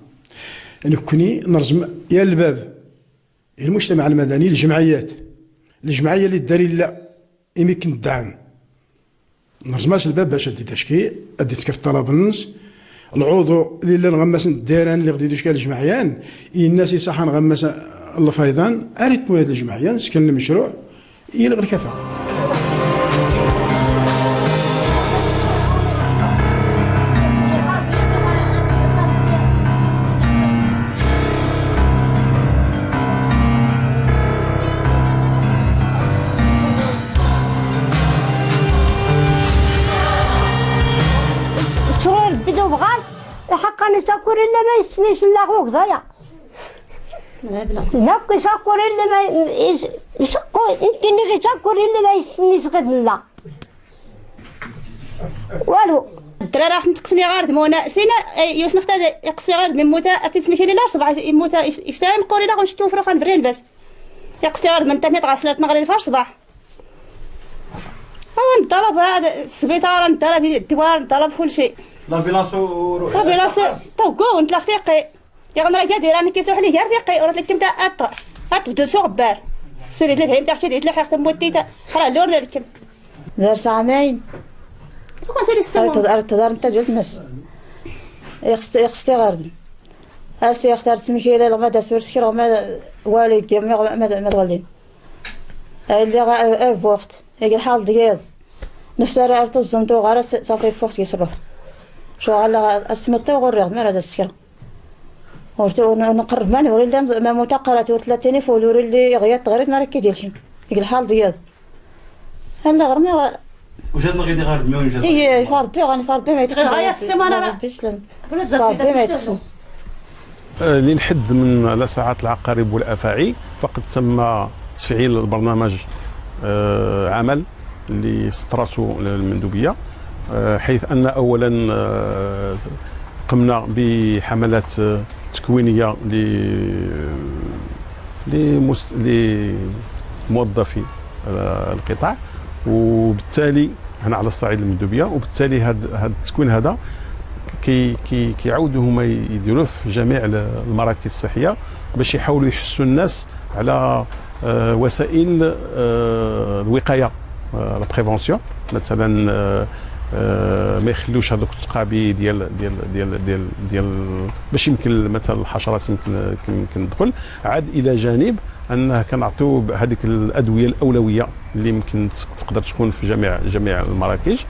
نكوني نرزم يا الباب المجتمع المدني الجمعيات الجمعية اللي داري لا يمكن الدعم نرزماش الباب باش ادي تشكي ادي تسكر الطلب النص العضو اللي نغمس الديران اللي غادي يدير الجمعيان الناس يصح نغمس الفيضان اريد هذه الجمعية نسكن المشروع يلغي الكفاءة. ترى بدو بغات الحق انا شاكور الا ما يستنيش لا غوك ضايع ذاك شاكور الا ما شاكور يمكن غير شاكور الا ما يستنيش غير لا والو. الدراري راح تقسني غير دمونا سينا يوسف نختار يقصي غير من موتا تسمي لا صباح موتا يفتح مقوري لا غنشتو فروخ نبري لباس يقصي غير من تاني تغسلت نغري الفرش صباح هو نطلب هذا السبيطار نطلب الدوار نطلب كل شيء l'ambulance l'ambulance توكو نتلاق تيقي يا غنرا كادير انا كيسوح لي غير تيقي ورات لك كمتا اتبدل سوق غبار سيري الفهيم تاع شي تلاح يخدم موتيتا راه لور لكم دار عامين تدار انت ديال الناس يخصتي غير اسي اختارت سمكيله لغما سور سكر ما والي كيما ما تغلين اللي غا بوقت الحال ديال نفس راه ارتزمتو غير صافي فوقت كيصبر شو على اسمتو غير ما هذا السكر ورتو نقرب ماني وري ما متقرات ورتلاتيني فول وري اللي غيات غير ما راه كيدير شي الحال ديال هلا غير ما وجاتنا غير غير دميون جات اي ربي غاني ربي ما يتخسر غاية السيمانة راه ربي يسلم ربي ما يتخسر. للحد من لسعات العقارب والافاعي فقد تم تفعيل البرنامج عمل اللي سطرته المندوبيه، حيث ان اولا قمنا بحملات تكوينيه لموظفي القطاع، وبالتالي هنا على الصعيد المندوبيه، وبالتالي هذا التكوين هذا كي كيعاودوا هما يديروه في جميع المراكز الصحية باش يحاولوا يحسوا الناس على وسائل الوقاية la prévention، مثلا ما يخلوش هذوك التقابي ديال ديال ديال ديال ديال باش يمكن مثلا الحشرات يمكن تدخل. عاد الى جانب انه كنعطيو هذيك الادوية الاولوية اللي يمكن تقدر تكون في جميع المراكز،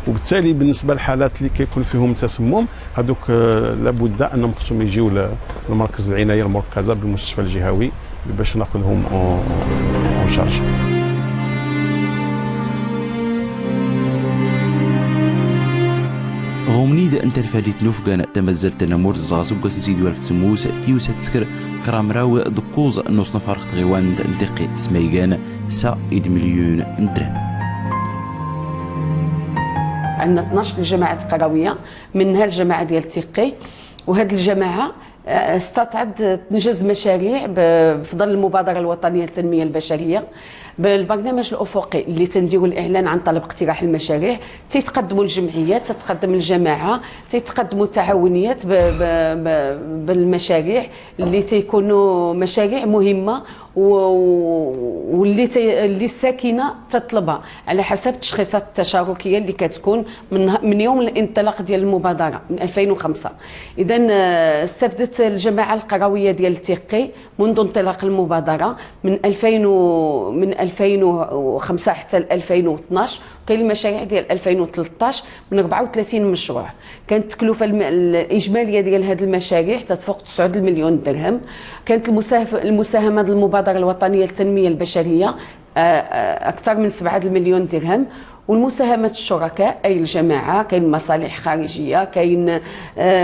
وبالتالي بالنسبة للحالات اللي كيكون فيهم تسمم هذوك لابد انهم خصهم يجيو لمركز العناية المركزة بالمستشفى الجهوي باش ناخذهم en charge. غومنيد انت الفاليت نوفغان تمزل تنمور زغاسو قاس نسيدو الف تسموس تيوسا تسكر كرامراو دكوز نص نفر تغيوان انتقي سميغان سا إد مليون درهم. عندنا 12 جماعة قروية منها الجماعة ديال تيقي، وهذه الجماعة استطاعت تنجز مشاريع بفضل المبادرة الوطنية للتنمية البشرية بالبرنامج الأفقي اللي تنديروا الإعلان عن طلب اقتراح المشاريع. تيتقدموا الجمعيات، تتقدم الجماعة، تيتقدموا التعاونيات بالمشاريع اللي تيكونوا مشاريع مهمة واللي اللي الساكنة تطلبها على حسب التشخيصات التشاركية اللي كتكون من يوم الانطلاق ديال المبادرة من 2005. إذا استفدت الجماعة القروية ديال تيقي منذ انطلاق المبادرة من 2005 حتى 2012، وكاين المشاريع ديال 2013 من 34 مشروع. كانت التكلفة الإجمالية ديال هذه المشاريع تتفوق 9 مليون درهم. كانت المساهمة ديال المبادرة الوطنية للتنمية البشرية أكثر من 7 مليون درهم، والمساهمة الشركاء أي الجماعة، كاين مصالح خارجية، كاين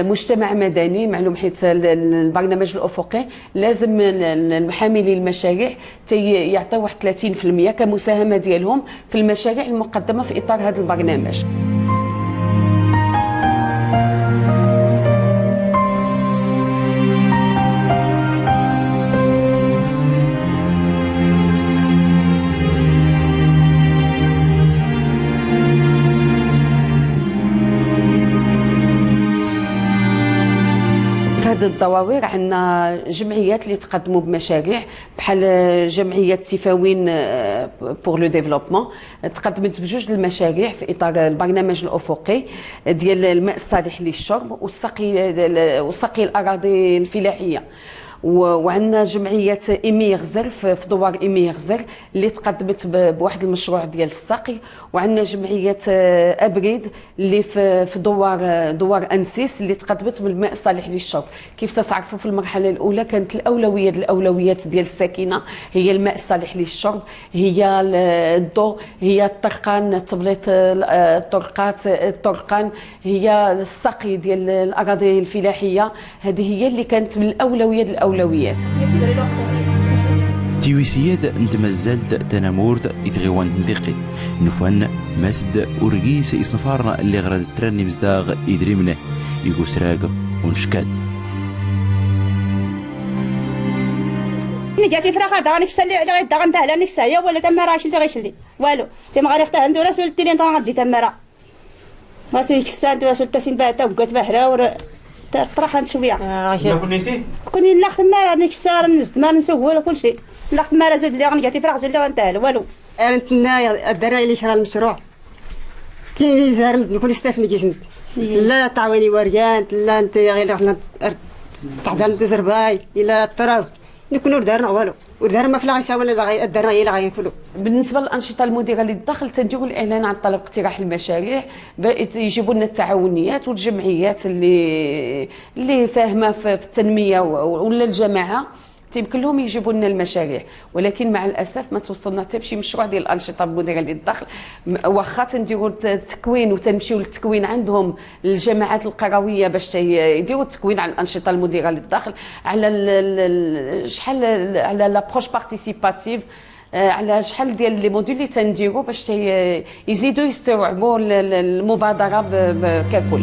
مجتمع مدني. معلوم حيت البرنامج الأفقي لازم المحاملي المشاريع يعطيو واحد 30% كمساهمة ديالهم في المشاريع المقدمة في إطار هذا البرنامج. في هذه الدواوير عندنا جمعيات اللي تقدموا بمشاريع بحال جمعية تيفاوين pour le développement، تقدمت بجوج المشاريع في اطار البرنامج الافقي ديال الماء الصالح للشرب والسقي الاراضي الفلاحية. وعندنا جمعية إيمي غزر في دوار إيمي غزر اللي تقدمت بواحد المشروع ديال السقي، وعندنا جمعية أبريد اللي في دوار أنسيس اللي تقدمت بالماء الصالح للشرب. كيف تتعرفوا في المرحلة الأولى كانت الأولوية الأولويات ديال الساكنة هي الماء الصالح للشرب، هي الضوء، هي الطرقان، تبليط الطرقات، الطرقان، هي السقي ديال الأراضي الفلاحية. هذه هي اللي كانت من الأولويات الأولويات. تيويسيات انت مازالت تنامورت يتغيوان تنتقي نفن مسد ورقيس إسنفارنا اللي غراد ترني مزداغ يدريمنا يقوسراق ونشكاد. نجاتي فراخ دا نكسا اللي غيدا غنتهلا نكسا هي ولا تما راه شي اللي غيشلي والو تما غير يختار عنده راسو التلين تا غادي تما راه راسو يكسا عنده راسو تاسين بعد وقات بحرا طرح عند شوية. كوني انت؟ كوني لا خدمة راني كسار نزد ما نسوق والو كل شيء، لا خدمة راه زود اللي غنقعد فراغ زود اللي غنتاهل والو. انا نتنا الدراري اللي شرا المشروع تيمي زهر نكون استفني كيسنت لا تعاوني وريان لا انت غير تحضر انت زرباي الى الطراز نكونوا دارنا والو ودار ما فلا غيساوي ولا الدار هي اللي غياكلوا. بالنسبة للانشطه المديرة للدخل تنديروا الاعلان عن طلب اقتراح المشاريع، يجيبوا لنا التعاونيات والجمعيات اللي فاهمه في التنمية ولا الجماعة تيمكن لهم يجيبوا لنا المشاريع، ولكن مع الاسف ما توصلنا حتى بشي مشروع ديال الانشطة المديرة للدخل. واخا تنديروا التكوين وتنمشيو للتكوين عندهم الجماعات القرويه باش يديروا التكوين على الانشطة المديرة للدخل، على شحال على l'approche participative، على شحال ديال les modules اللي تنديروا باش يزيدوا يستوعبوا المبادرة ككل.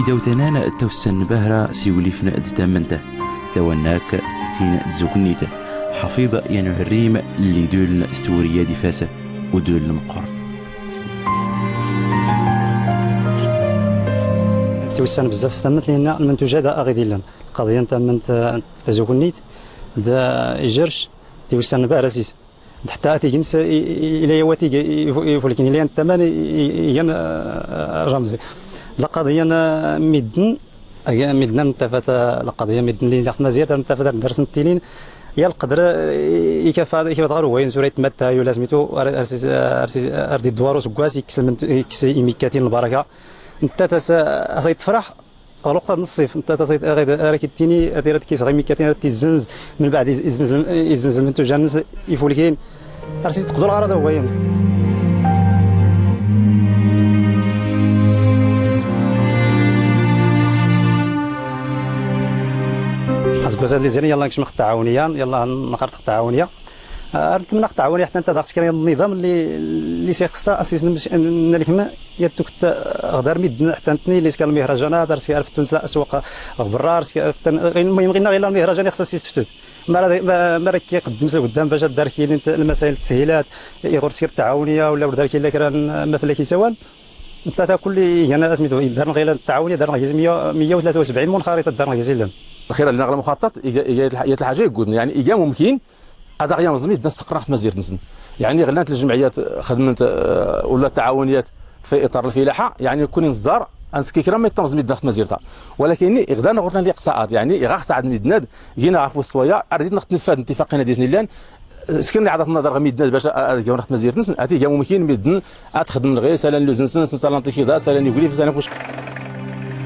إداوتنانا التوسن بهرة سيوليفنا دتامنته سلواناك تين تزوكنيته حفيظ ينعريم اللي دول استوريا دفاسة ودول المقر. توسن بزاف استمت لأن المنتوج هذا أغيديلن القضية نتا من تزوكنيت دا يجرش توسن بهرة سيس حتى تيجنس إلى يواتي يفولكين إلى الثمن ين رمزي. القضية مدن مدن نتفات القضية مدن اللي مزيان نتفات درس التلين يا القدر يكفى كيف تغرو وين سوري تمتا يو لازميتو اردي دوارو سكواس يكس إيميكاتين البركة انت تاس تفرح غلقت نص انت تاس غير كيتيني اديرات كيس غير ميكاتين تيزنز من بعد يزنز المنتوج يفولكين ارسي تقدر الغرض هو ينزل. أسكوزا اللي زين يلا نكشم التعاونية يلا نقرت التعاونية نتمنى التعاونية حتى انت ضغط كاين النظام اللي سيخصها اساس نلكم يتوك غدار ميد حتى نتني اللي كان المهرجانات رسي الف تونس اسواق برا رسي المهم غير غير المهرجان خصها تفتت ما راه كيقدم قدام باش دار كاين المسائل التسهيلات يغور سير التعاونية ولا دار كاين كرا مثلا كيسوان انت كل هنا سميتو دار غير التعاونية دار 173 منخرطه دار غير الخير اللي نغلى مخطط هي الحاجة يقول يعني ايجا ممكن هذا غير مزميت نستقر في مزير نسن يعني غلانت الجمعيات خدمت ولا التعاونيات في اطار الفلاحة يعني يكون نزار انسكي كرا ما يتم زميت داخل مزيرتها ولكن غدا نغرنا الاقصاءات يعني غا خص عاد ميدناد جينا عفوا الصويا رديت نفاد اتفاقينا ديزني سكن عادة النظر غير ميدناد باش نخدم مزيرت نسن هاتي ممكن ميدن تخدم غير سالا لوزنسن سالا انتيكيدا سالا نيغولي سالا كلشي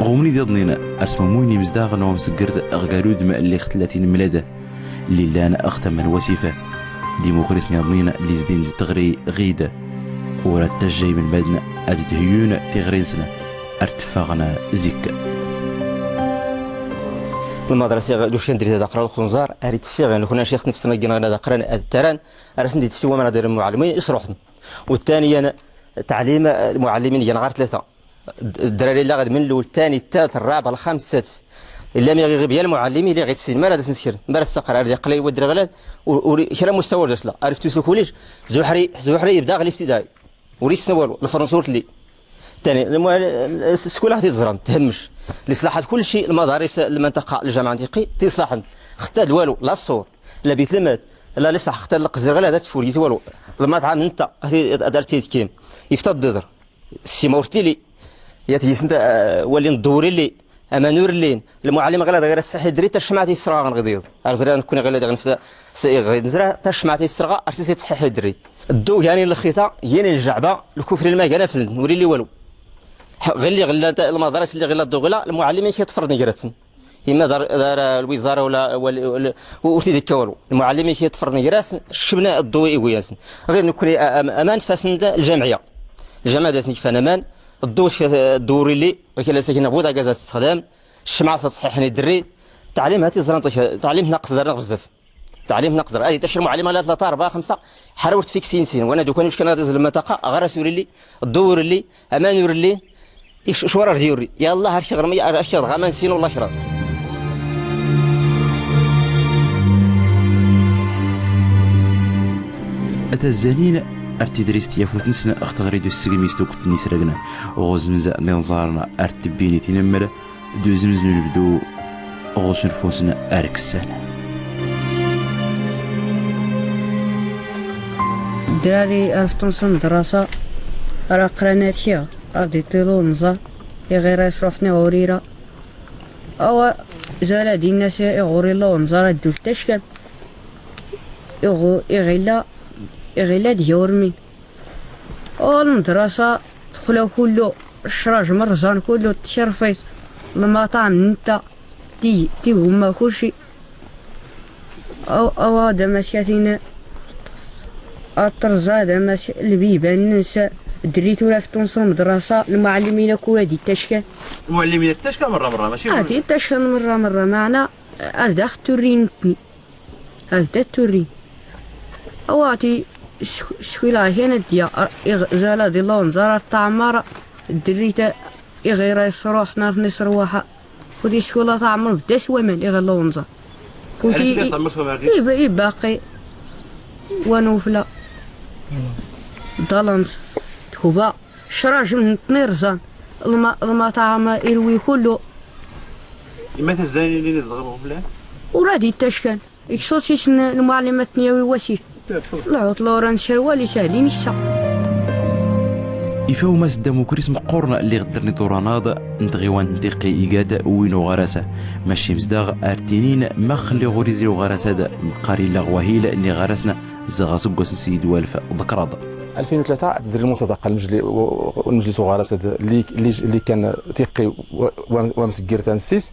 غومني ديال أرسموموني مزداغ نوم سكرت أغقالود ما اللي 30 ملاده اللي لانا أختم الوصفة ديموكريس نيضنينا اللي زدين تغري غيدة ورا التجاي من بدنا أدي تهيون تغرين سنة ارتفاغنا زيك المدرسة دوش ندير هذا قرا الخنزار أريد فيغ يعني كنا شيخ نفسنا جينا هذا قرا التران أرسل دي تسوى من دير المعلمين يصرحن والثاني تعليم المعلمين جينا غير ثلاثة الدراري اللي غاد من الاول الثاني الثالث الرابع الخامس السادس الا ما يغيب يا المعلم اللي غيتسين ما راه نسير ما راه تستقر راه قلي ودري غلات شرا مستوى راه لا عرفتو سلو collège زوحري يبدا غير الابتدائي وريس والو الفرنسور اللي ثاني السكوله تزرم تهمش الاصلاحات كل شيء المدارس المنطقة الجامعة الانتقي تصلح ختا والو لا الصور لا بيت المات لا الاصلاح ختا القزر غير هذا تفوريت والو المطعم انت درتي تكيم يفتض السيمورتيلي يا تيس انت ولي ندوري لي اما نور لين المعلم غير غير صحيح دري تا شمعتي السرغه غنغديض ارزري نكون غير غنفدا غير نزرع تا شمعتي السرغه ارسي تصحيح دري الضو يعني الخيطه يعني الجعبه الكفر الماء كان في نوري لي والو غير اللي غلا المدارس اللي غلا الضو غلا المعلمين كيتفرض نكراتن اما دار الوزارة ولا وتي والو المعلمين كيتفرض نكراس شبنا الضو ايوياسن غير نكون امان فاسن الجمعية الجامعة دازني كفان امان الضوء الدوري اللي وكلا ساكنة بوطا غازات تستخدم الشمعة تصحيحني الدري التعليم هاتي زران تعليم ناقص درنا بزاف تعليم ناقص هذه تشر معلمه لا 3 4 5 حاولت فيك سين وانا دوكان واش كان غادي المنطقة غير سوري لي الدور اللي امان يوري لي شو راه ديوري يلاه هادشي غير هادشي غير نسين والله شرا اتزانين ارتدريست يفوت نسنا اختغريدو السقميستو كنت نسرقنا وغوز مزا نزارنا ارتبيني تنمر دو زمزنو نبدو غوس نفوسنا اركسان الدراري عرفتو نص المدرسة راه قرانا فيها غادي طيلو نزار غير يصروحنا غوريرا أو زال دي الناس يغوري الله ونزار دوش تشكل يغيلا يغيلا ديورمي أو المدرسة دخلو كله الشراج مرزان كله تشرفيس المطعم نتا تي تي هما كلشي أو هذا ماشيتين الطرزة هذا ماشي البيبان ننسى دريتو راه في تونس المدرسة المعلمين كل دي تشكل المعلمين تشكل مرة مرة ماشي دي تشكل مرة مرة معنا أردا تورين نتني أردا تورين أواتي شويلا هنا ديا زالا دي الله نزار التعمر دريتا إغير يصروح نار نسرواحة ودي شويلا تعمر بدا شومان إغير الله نزار ودي إيه باقي ونوفلا دالانس تكوبا شراج من تنيرزان المطعم يروي كله إما تزاني اللي نزغرو بلا ورادي تشكن يكسوتيش المعلمات نياوي وسيف العطلة راه نشروالي ساهلين يسا إفاو ماس ديموكريس مقورنا اللي غدرني دوراناض نتغيوان نتيقي إيقاد وينو غراسة ماشي مزداغ أرتينين ما خلي غوريزي وغراسة مقاري لغواهيل إني غرسنا زغا سقوس سيد والف ذكراد 2003 تزري المصادقة المجلس وغراسة اللي كان تيقي ومسكير تنسيس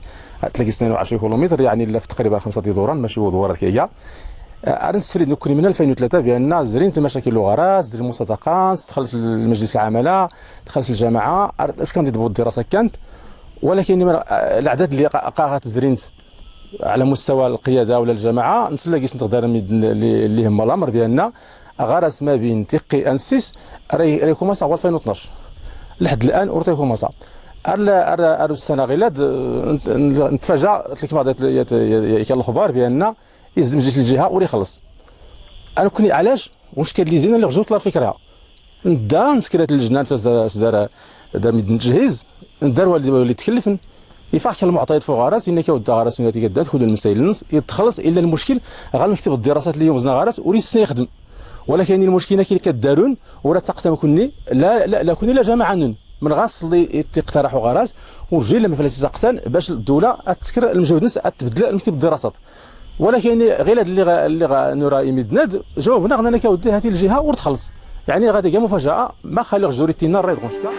تلاقي 22 كيلومتر يعني لا في تقريبا 5 دوران ماشي هو دورات كيا ارنسفريد نكوني من 2003 بان زرين المشاكل الغراس زرين المصادقات، تخلص المجلس العمالة، تخلص الجماعة، اش كان يضبط الدراسة كانت، ولكن الاعداد اللي قاعت زرينت على مستوى القيادة ولا الجماعة نسلاقي سنتقدر اللي هم الامر بان غرس ما بين تقي انسيس راي كوماسا هو 2012 لحد الان ورتي كوماسا ار السنة غيلاد نتفاجأ لك بعض الاخبار بان يزد مجلس الجهة ولا يخلص. انا كوني علاش واش كان اللي زين اللي رجعت الفكرة ندا نسكرات اللجنة فاش دار دار التجهيز ندار اللي تكلفن يفاح المعطيات فوق غراس ان كيود غراس ولا تيقدات كل المسائل النص يتخلص الا المشكل غير مكتب الدراسات اللي يوم غراس وليس يخدم، ولكن المشكلة كي كدارون ولا تقتم كوني لا لا لا كوني لا جماعة من غاص اللي تقترحوا غراس ورجي لما فلاس اقسان باش الدولة تسكر المجهود نس تبدل المكتب الدراسات، ولكن غير هذا اللي نورا يمدند جاوبنا غنا كودي هذه الجهة وتخلص، يعني غادي كاع مفاجاة ما خلي غجوري تينا الريض غنشكا.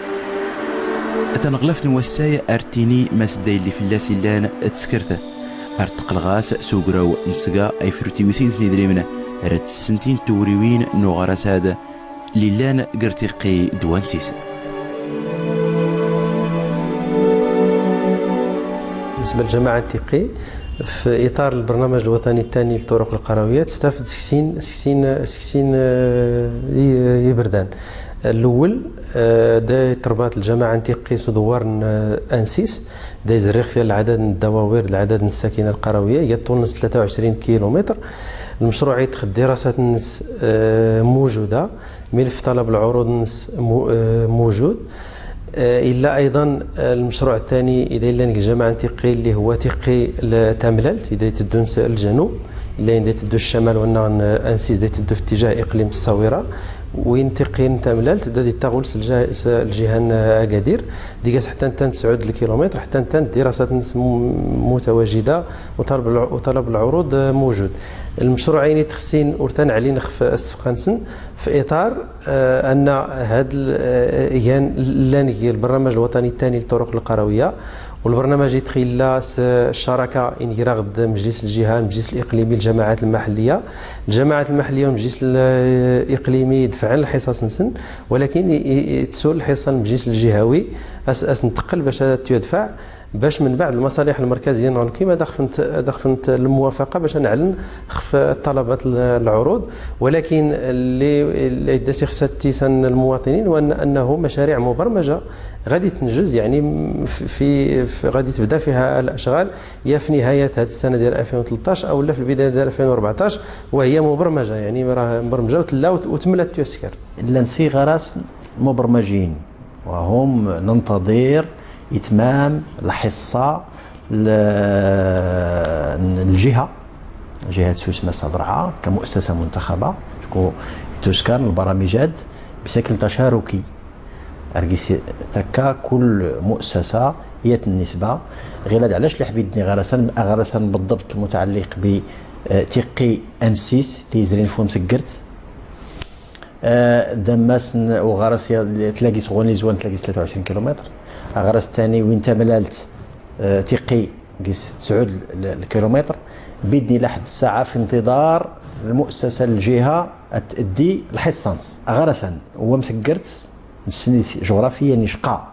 تنغلف نوسايا ارتيني مسداي اللي في اللاسلان تسكرته ارتق الغاس سوغراو نتسقا اي فروتي وسين سني دريمنا رات السنتين توريوين نوغراس هذا ليلان قرتيقي دوان سيس. بالنسبة للجماعة التقي في اطار البرنامج الوطني الثاني للطرق القرويه تستافد 60 يبردان. الاول دا ترباط الجماعة انتقي دوار انسيس دا يزريخ فيها العدد من الدواوير العدد من الساكنة القرويه هي طول 23 كيلومتر. المشروع يدخل دراسات النس موجودة، ملف طلب العروض النس موجود. الا ايضا المشروع الثاني اذا الا الجماعة انتقي اللي هو تقي تاملالت اذا تدون الجنوب الا اذا تدو الشمال وان انسيس اذا تدو في اتجاه اقليم الصويره وين تقي تاملالت دا تاغول الجهة اكادير ديك حتى 9 الكيلومتر حتى الدراسات متواجدة وطلب العروض موجود. المشروعين تخسين ورتان علينا في الصفقانسن في اطار ان هذا لاني البرنامج الوطني الثاني للطرق القرويه والبرنامج يتخيل الشراكة ان غد مجلس الجهة المجلس الاقليمي الجماعات المحلية الجماعات المحلية والمجلس الاقليمي يدفع الحصص نسن، ولكن تسول الحصة المجلس الجهوي اس نتقل باش تدفع باش من بعد المصالح المركزية نعم كيما دخلت الموافقة باش نعلن خف طلبات العروض. ولكن اللي داسي خصها تيسان المواطنين وان انه مشاريع مبرمجه غادي تنجز، يعني في غادي تبدا فيها الاشغال يا في نهاية هذه السنة ديال 2013 او لا في البداية ديال 2014، وهي مبرمجه يعني راه مبرمجه وتلا وتملات تيسكر. لنسي غراس مبرمجين وهم ننتظر إتمام الحصة الجهة جهة سوس ماسة درعة كمؤسسة منتخبة شكون تسكن البرامجات بشكل تشاركي أرجيس تكا كل مؤسسة هي النسبة غير علاش اللي حبيتني غرسا بالضبط المتعلق بتقي أنسيس اللي يزرين فوم سكرت دماس وغرس تلاقي صغوني زوان تلاقي 23 كيلومتر. غرس الثاني وين تملالت تقي قيس 9 الكيلومتر بيدني لحد الساعة في انتظار المؤسسة الجهة تأدي الحصة غرسا هو مسكرت نسني جغرافيا يشقى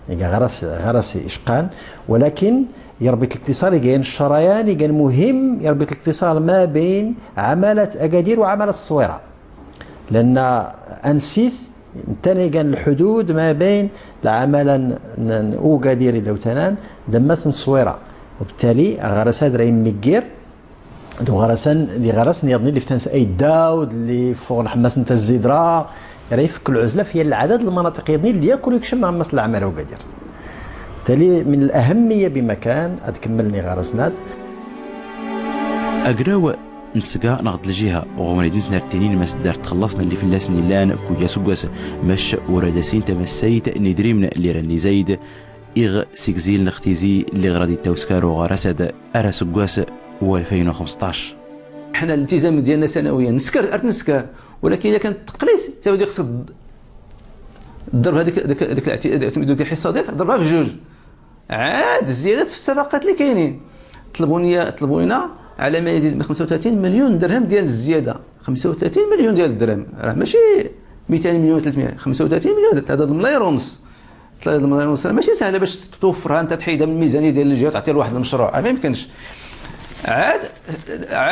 يعني غرس إشقان، ولكن يربط الاتصال كاين الشريان كان مهم يربط الاتصال ما بين عمالة أكادير وعمالة الصويرة، لأن أنسيس ثاني كان الحدود ما بين العمالة أوكادير دوتنان دماس الصويرة، وبالتالي غرس هذا راهي مكير دو غرسان دي غرس نيضني اللي في اي داود اللي فوق الحماس نتا الزيدرا راه يفك العزلة في العدد المناطق يضني اللي ياكل يكشم مع مس العمالة أوكادير. بالتالي من الأهمية بمكان تكملني غرسنات. أقراو نتسقى نغد الجهة وغمري نزنا التنين مس دار تخلصنا اللي في اللاسن لان كويا سقاس مش ورادسين تمسيت ندريمنا اللي راني زايد إغ سيكزيل نختيزي اللي غادي توسكارو غرسد أرا سقاس و2015. حنا الالتزام ديالنا سنويا نسكر ارت نسكر، ولكن اذا كان التقليص تاودي خصك تضرب هذيك ديك ديك الحصة ديالك ضربها في جوج. عاد الزيادات في الصفقات اللي كاينين طلبوا لنا على ما يزيد من 35 مليون درهم ديال الزيادة. 35 مليون ديال الدرهم راه ماشي 200 مليون 300، 35 مليون 3 الملايير ونص. 3 الملايير ونص ماشي سهلة باش توفرها انت، تحيدها من الميزانية ديال الجهة وتعطيها لواحد المشروع، ما يمكنش. عاد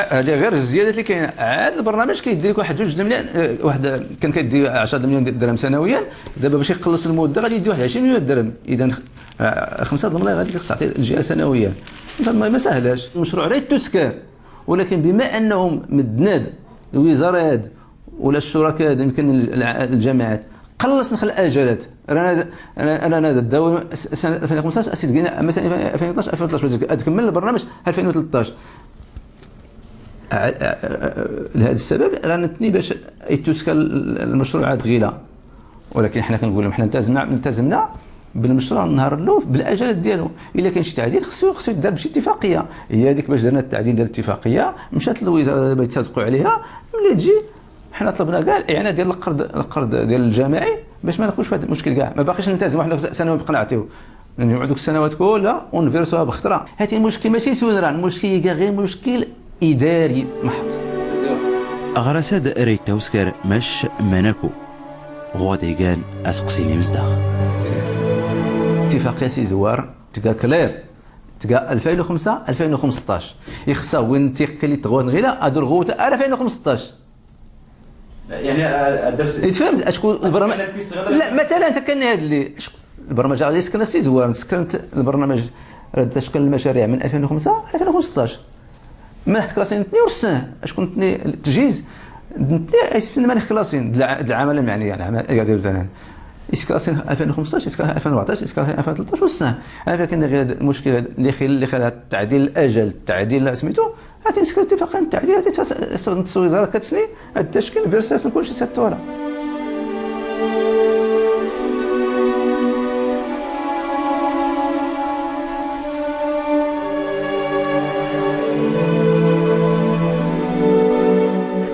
هذه غير الزيادات اللي كاينه. عاد البرنامج كيدير لك واحد 2 مليون، واحد كان كيدي 10 مليون درهم سنويا، دابا باش يقلص المدة غادي يدي واحد 20 مليون درهم. اذا 5 الملايير غادي خص تعطي الجهة سنويا. ما سهلاش المشروع راه تسكر، ولكن بما انهم مدناد الوزارات ولا الشركاء يمكن الجامعات قلص نخل الاجالات. رانا انا الدواء سنة 2015 اسيد قلنا مثلا 2012 2013 تكمل البرنامج 2013. لهذا السبب رانا نتني باش يتسكى المشروع عاد غيلا، ولكن حنا كنقول لهم حنا التزمنا بالمشروع النهار الاول بالاجالات ديالو. الا كان شي تعديل خصو يدار بشي اتفاقية، هي هذيك باش درنا التعديل ديال الاتفاقية مشات للوزارة دابا يتصادقوا عليها. ملي تجي حنا طلبنا كاع الاعانة ديال القرض ديال الجامعي باش ما نكونش في هذا المشكل كاع، ما باقيش نلتزم حنا سنة بقى نعطيو نجمعوا دوك السنوات كلها ونفيرسوها بخطره. هذا المشكل ماشي سونرا، المشكل كاع غير مشكل اداري محض. اغراساد ريتا وسكر مش مناكو غواديغان اسقسيني مزداغ. اتفاقية سي زوار تلقى كلير تلقى 2005 2015 يخصها وين تيقي لي تغوان غيلا ادور غوت 2015. يعني الدرس يتفهم اشكون البرنامج. لا مثلا انت كان هذا اللي البرنامج غادي يسكن السي زوار، سكنت البرنامج تشكل المشاريع من 2005 2015 من حد كلاسين اثنين والسنة اشكون اثنين التجهيز اثنين السنة من كلاسين العمالة المعنية العمالة ديال اسكراسين 2015 اسكراسين 2014 اسكراسين 2013 والسنة. انا كاين غير المشكل اللي خلى تعديل الاجل تعديل سميتو غادي نسكر اتفاقية التعديل غادي الوزارة كتسني التشكيل فيرساس كلشي ساتولا.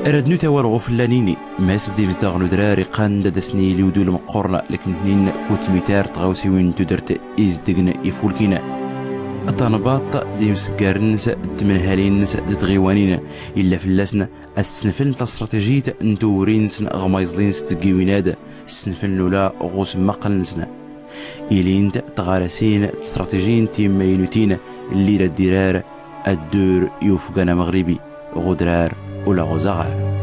أردنو توالغو فلانيني ماس دي مزداغ دراري قاند دسني لودو المقورنا لكنتنين كوت ميتار تغاوسيوين تدرت إزدقنا إفولكينا الطنباط دي مسكارنس تمنهالينس دتغيوانين إلا فلاسنا السنفن تاستراتيجية نتورينس غمايزلينس تجيويناد السنفن لولا غوس مقلنسنا إلينت تغارسين استراتيجين تيمينوتين الليرة الدرار الدور يوفقنا مغربي غدرار ولا غزغار.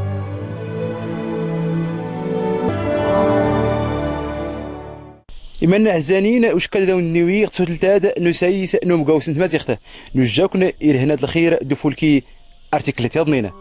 إما عزانين وشكال داون النوي تسوتلتاد نسايس نومقاوس نتمازيخته نجاكن إرهناد الخير دفولكي أرتيكل تيضنينا.